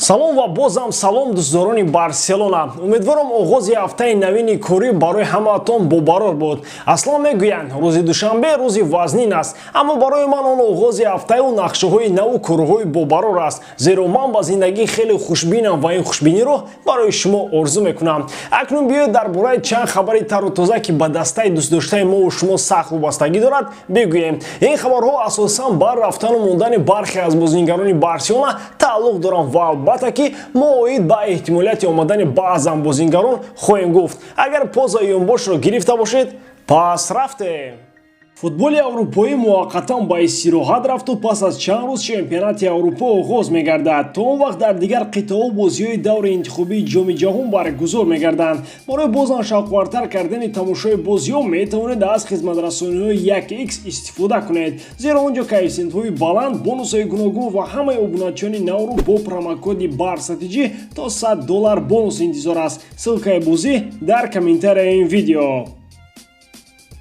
Салом ва бозам салом, дӯстдорони Барселона. Умедворам, оғози ҳафтаи навини корӣ барои ҳамаатон бобарор буд. Аслан мегӯянд, рӯзи душанбе рӯзи вазнин аст, аммо барои ман он оғози ҳафтаю нақшаҳои наву корҳои бобарор аст, зеро ман ба зиндагӣ хеле хушбинам ва ин хушбиниро барои шумо орзу мекунам. Акнун биёед, дар бораи чанд хабари тару тоза, ки ба дастаи дӯстдоштаи мову шумо сахт вобастагӣ дорад, бигӯем. Ин хабарҳо асосан бар рафтану мондани бархе аз бозингарони Барселона тааллуқ доранд ва албатта ки мо оид ба эҳтимолияти омадани баъзан бозингарон хоҳем гуфт. Агар поза ёнбошро гирифта бошед, пас рафтем. Футболи аврупоӣ муваққатан ба истироҳат рафту пас аз чанд рӯз чемпионати Аврупо оғоз мегардад. То он вақт дар дигар қитъаҳо бозиҳои даври интихобии Ҷоми Ҷаҳон баргузор мегарданд. Барои бозам шавқвартар кардани тамошои бозиҳо метавонед аз хизматрасониҳои 1x истифода кунед, зеро он ҷо коэффисиентҳои баланд, бонусҳои гуногун ва ҳамаи обуначиёни навро бо промокоди БАРСАТИҷӣ то 100 доллар бонус интизор аст. Ссылкаи бозӣ дар комментарияи ин видео.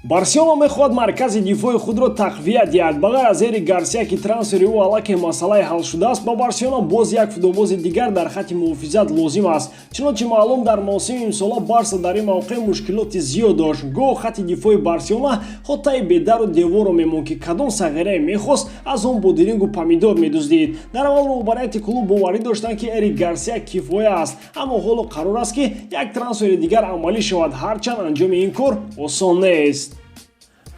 Барселона мехоҳад маркази дифои худро тақвият диҳад. Ба ғайр аз Эрик Гарсия, ки трансфери ӯ аллакай масъалаи ҳал шудааст, ба Барселона боз як футболбози дигар дар хатти муҳофизат лозим аст. Чунончи маълум, дар мавсими имсола Барса дар ин мавқеъ мушкилоти зиёд дошт. Гоҳ хатти дифои Барселона хотаи бедару деворро мемонд, ки кадом сағирае мехост, аз он бодирингу помидор медуздид. Дар аввал роҳбарияти клуб боварӣ доштанд, ки Эрик Гарсия кифоя аст, аммо ҳоло қарор аст, ки як трансфери дигар амалӣ шавад, ҳарчанд анҷоми ин кор осон нест.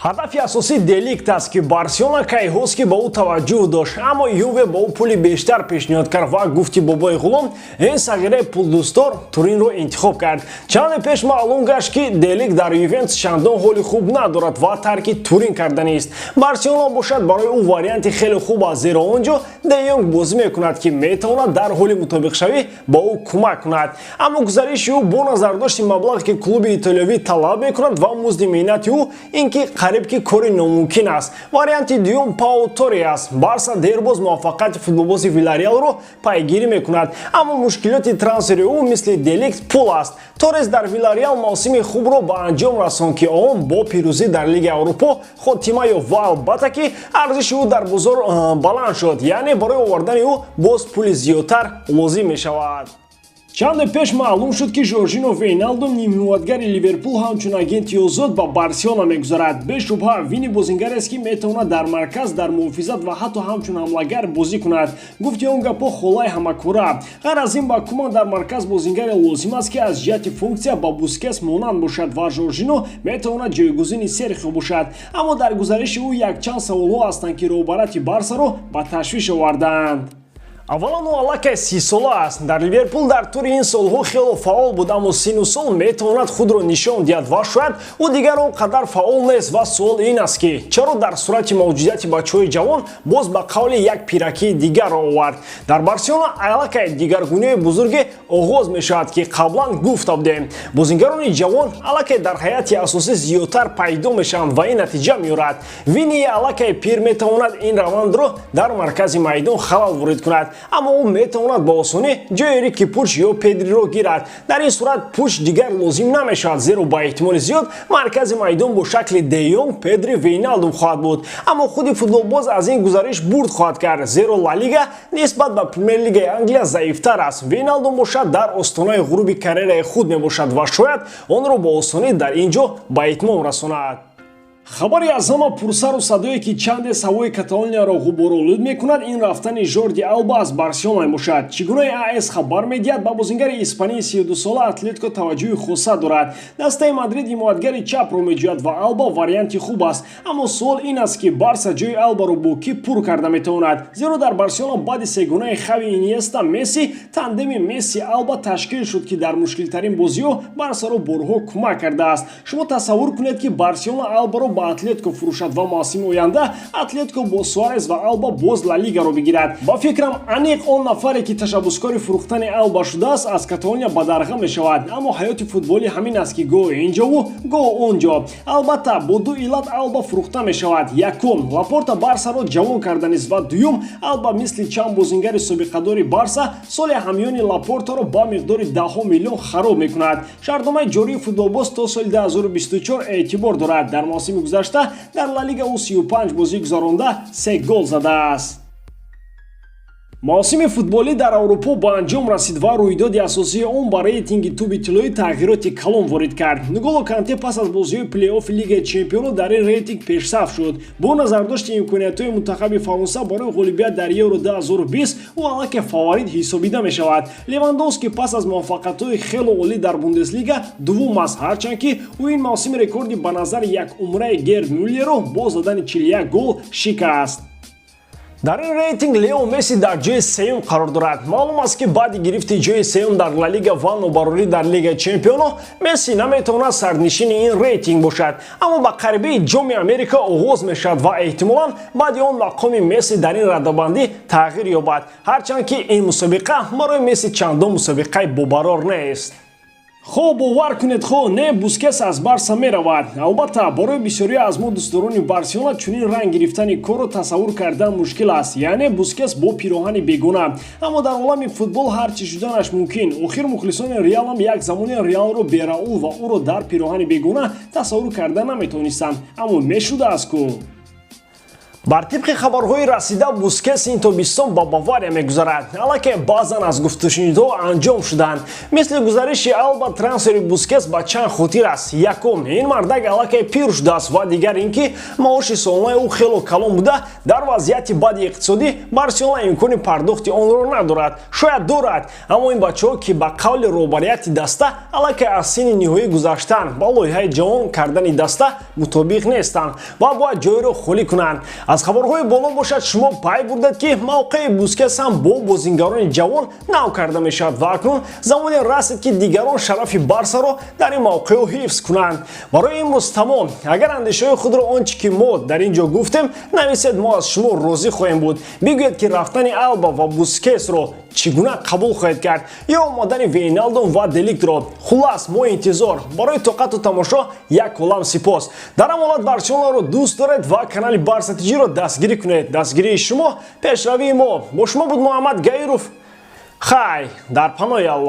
Ҳадафи асосӣ Деликт аст, ки Барселона кайҳост, ки ба ӯ таваҷҷӯҳ дошт, аммо Юве ба ӯ пули бештар пешниҳод кард ва, гуфти бобои ғулом, ин сағираи пулдӯстдор Туринро интихоб кард. Чанде пеш маълум гашт, ки Деликт дар Ювентус чандон ҳоли хуб надорад ва тарки Турин карданист. Барселона бошад, барои ӯ варианти хеле хуб аст, зеро он ҷо Де Йонг бозӣ мекунад, ки метавонад дар ҳоли мутобиқшавӣ ба ӯ кӯмак кунад. Аммо гузариши ӯ бо назардошти маблағе, ки клуби итолиёвӣ талаб мекунад, ва музди меҳнати ӯ, ин ки қариб ки кори номумкин аст. Варианти дуюм Пау Торре аст. Барса дербоз муваффақияти футболбози Вилареалро пайгирӣ мекунад, аммо мушкилоти трансфери ӯ мисли Деликт пул аст. Торрес дар Вилареал мавсими хубро ба анҷом расонд, ки он бо пирӯзӣ дар Лигаи Аврупо хотима ёфт, ва албатта ки арзиши ӯ дар бозор баланд шуд, яъне барои овардани ӯ боз пули зиёдтар лозим мешавад. Чанде пеш маълум шуд, ки Жоржино Вейналдум, нимҳимоятгари Ливерпул, ҳамчун агенти озод ба Барселона мегузарад. Бешубҳа, Вини бозингарест, ки метавонад дар марказ, дар муҳофизат ва ҳатто ҳамчун ҳамлагар бозӣ кунад. Гуфти он гапҳо холаи ҳамакора. Ғайр аз ин, ба Куман дар марказ бозингаре лозим аст, ки аз ҷиҳати функсия ба Бускес монанд бошад, ва Жоржино метавонад ҷойгузини Серхио бошад. Аммо дар гузариши ӯ якчанд саволҳо ҳастанд, ки роҳбарияти Барсаро ба ташвиш овардаанд. Аввалан, ӯ аллакай 30-сола аст. Дар Ливерпул дар тӯли ин солҳо хело фаъол буд, аммо сину сол метавонад худро нишон диҳад ва шояд ӯ дигар он қадар фаъол нест. Ва суол ин аст, ки чаро дар сурати мавҷудияти бачаҳои ҷавон боз ба қавли як пиракии дигарро овард. Дар Барселона аллакай дигаргуниҳои бузурге оғоз мешавад, ки қаблан гуфта будем. Бозингарони ҷавон аллакай дар ҳайати асосӣ зиёдтар пайдо мешаванд ва ин натиҷа меорад. Вини аллакай пир метавонад ин равандро дар маркази майдон халал ворид кунад, аммо ӯ метавонад ба осонӣ ҷои Рики Пуч ё Педриро гирад. Дар ин сурат Пуч дигар лозим намешавад, зеро ба эҳтимоли зиёд маркази майдон бо шакли Де Йонг, Педри, Вейналдум хоҳад буд. Аммо худи футболбоз аз ин гузариш бурд хоҳад кард, зеро Ла Лига нисбат ба Премер-лигаи Англия заифтар аст. Вейналдум бошад, дар остонаи ғуруби карьераи худ мебошад ва шояд онро бо осонӣ дар ин ҷо ба итмом расонад. Хабари аз ҳама пурсару садое, ки чанде ҳавои Каталонияро ғуборолуд мекунад, ин рафтани Жорди Алба аз Барселона мебошад. Чӣ гунаи АС хабар медиҳад, ба бозингари испании 32-сола Атлетико таваҷҷӯҳи хоса дорад. Дастаи Мадрид ҳимоятгари чапро меҷӯяд ва Алба варианти хуб аст. Аммо суол ин аст, ки Барса ҷои Албаро бо кӣ пур карда метавонад, зеро дар Барселона баъди сегонаи Хави, Иниеста, Месси тандеми Месси Алба ташкил шуд, ки дар мушкилтарин бозиҳо Барсаро борҳо кӯмак кардааст. Шумо тасаввур кунед, ки Барселона Албаро ба Атлетико фурӯшад ва мавсими оянда Атлетико бо Суарес ва Алба боз Ла Лигаро бигирад. Ба фикрам, аниқ он нафаре, ки ташаббускори фурӯхтани Алба шудааст, аз Каталония бадарға мешавад. Аммо ҳаёти футболӣ ҳамин аст, ки гоҳ инҷову гоҳ он ҷо. Албатта, бо ду иллат Алба фурӯхта мешавад: якум, Лапорта Барсаро ҷавон карданист, ва дуюм, Алба мисли чанд бозингари собиқадори Барса соли ҳамёни Лапортаро ба миқдори даҳҳо миллион хароб мекунад. Шартномаи ҷории футболбоз то соли 2024 эътибор дорад. Дар мавсими гузашта дар Ла Лига ӯ 35 бозӣ гузаронда, се гол задааст. Мавсими футболӣ дар Аврупо ба анҷом расид ва рӯйдоди асосии он ба рейтинги тӯби тиллоӣ тағйироти калон ворид кард. Нголо Канте пас аз бозиҳои плей-оффи Лигаи Чемпионо дар ин рейтинг пешсаф шуд. Бо назардошти имкониятҳои мунтахаби Фаронса барои ғолибият дар Евро 2020, ӯ аллакай фаворит ҳисобида мешавад. Левандовски пас аз муваффақиятҳои хело олӣ дар Бундеслига дуввум аст, ҳарчанд ки ӯ ин мавсими рекорди ба назари якумраи Герд Мюллерро бо задани 41 гол шикаст. Дар ин рейтинг Лео Месси дар ҷои сеюм қарор дорад. Маълум аст, ки баъди гирифти ҷои сеюм дар Ла Лига ва нобарорӣ дар Лигаи Чемпионо Месси наметавонад сарнишини ин рейтинг бошад, аммо ба қарибии Ҷоми Америка оғоз мешавад ва эҳтимолан баъди он мақоми Месси дар ин радабандӣ тағйир ёбад, ҳарчанд ки ин мусобиқа барои Месси чандон мусобиқаи бобарор нест. Хоҳ бовар кунед, хоҳ не, Бускес аз Барса меравад. Албатта, барои бисёрие аз мо, дӯстдорони Барселона, чунин ранг гирифтани корро тасаввур кардан мушкил аст, яъне Бускес бо пироҳани бегона. Аммо дар олами футбол ҳар чӣ шуданаш мумкин. Охир мухлисони Реалам як замоне Реалро бе Раул ва ӯро дар пироҳани бегона тасаввур карда наметавонистанд, аммо мешудааст ку. Бар тибқи хабарҳои расида, Бускес ин тобистон ба Бавария мегузарад. Аллакай баъзан аз гуфтушунидҳо анҷом шуданд. Мисли гузариши Алба, трансфери Бускес ба чанд хотир аст. Якум, ин мардак аллакай пир шудааст ва дигар ин ки маоши солонаи ӯ хело калон буда, дар вазъияти бади иқтисодӣ Барселона имкони пардохти онро надорад. Шояд дорад, аммо ин бачаҳо, ки ба қавли роҳбарияти даста аллакай аз синни ниҳоӣ гузаштанд, ба лоиҳаи ҷавон кардани даста мутобиқ нестанд ва бояд ҷойро холӣ кунанд. Аз хабарҳои боло бошад, шумо пай бурдед, ки мавқеи Бускес ҳам бо бозингарони ҷавон нав карда мешавад ва акнун замоне расид, ки дигарон шарафи Барсаро дар ин мавқеъ ҳифз кунанд. Барои имрӯз тамом. Агар андешаҳои худро, он чӣ ки мо дар ин ҷо гуфтем, нависед, мо аз шумо розӣ хоҳем буд. Бигӯед, ки рафтани Алба ва Бускесро чӣ гуна қабул хоҳед кард ё омадани Вейналдум ва Деликтро. Хуллас, мо интизор. Барои тоқату тамошо як олам сипос. Дар ҳам ҳолат Барселонаро дӯст доред ва канали Барса ТЖро дастгирӣ кунед. Дастгирии шумо пешравии мо. Бо шумо буд Муҳаммад Гаиров. Хай, дар панои Аллоҳ.